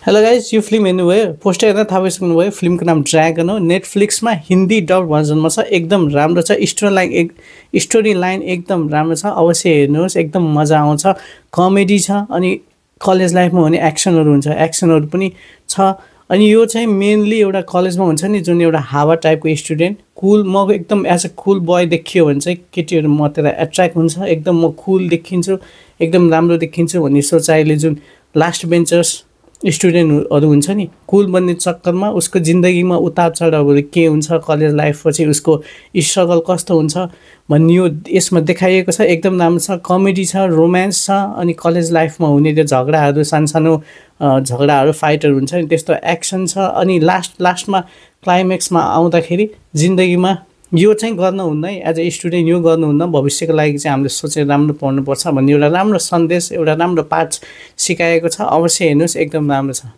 Hello guys, यो film हेर्नुभयो? Poster हेर्दा थाहा पाइसक्नुभयो। फिल्मको नाम ड्रागन हो। नेटफ्लिक्समा हिन्दी डब भर्जनमा छ। एकदम राम्रो छ। स्टोरी लाइन एकदम राम्रो छ। अवश्य हेर्नुहोस्, एकदम मजा आउँछ। कमेडी छ अनि कलेज लाइफमा हुने एक्सनहरू हुन्छ, एक्सनहरू पनि छ। अनि यो चाहिँ मेनली एउटा कलेजमा हुन्छ नि, जुन एउटा हावा टाइपको स्टुडेन्ट, कुल, म एकदम एज अ कुल बोय देखियो भने चाहिँ केटीहरू मतिर एट्र्याक्ट हुन्छ। एकदम म कुल देखिन्छु, एकदम राम्रो देखिन्छु भन्ने सोचाइले जुन लास्ट बेन्चर्स स्टुडेन्टहरू हुन्छ नि, कुल बन्ने चक्करमा उसको जिन्दगीमा उतार चढावहरू के हुन्छ, कलेज लाइफपछि उसको स्ट्रगल कस्तो हुन्छ भन्ने यो यसमा देखाइएको छ। एकदम राम्रो छ। कमेडी छ, रोमान्स छ अनि कलेज लाइफमा हुने त्यो झगडाहरू, सानसानो झगडाहरू, फाइटहरू हुन्छ नि, त्यस्तो एक्सन छ। अनि लास्टमा क्लाइमेक्समा आउँदाखेरि जिन्दगीमा यो चाहिँ गर्नुहुन्न है, एज अ स्टुडेन्ट यो गर्नुहुन्न, भविष्यको लागि चाहिँ हामीले सोचेर राम्रो पढ्नुपर्छ भन्ने एउटा राम्रो सन्देश, एउटा राम्रो पाठ सिकाएको छ। अवश्य हेर्नुहोस्, एकदम राम्रो छ।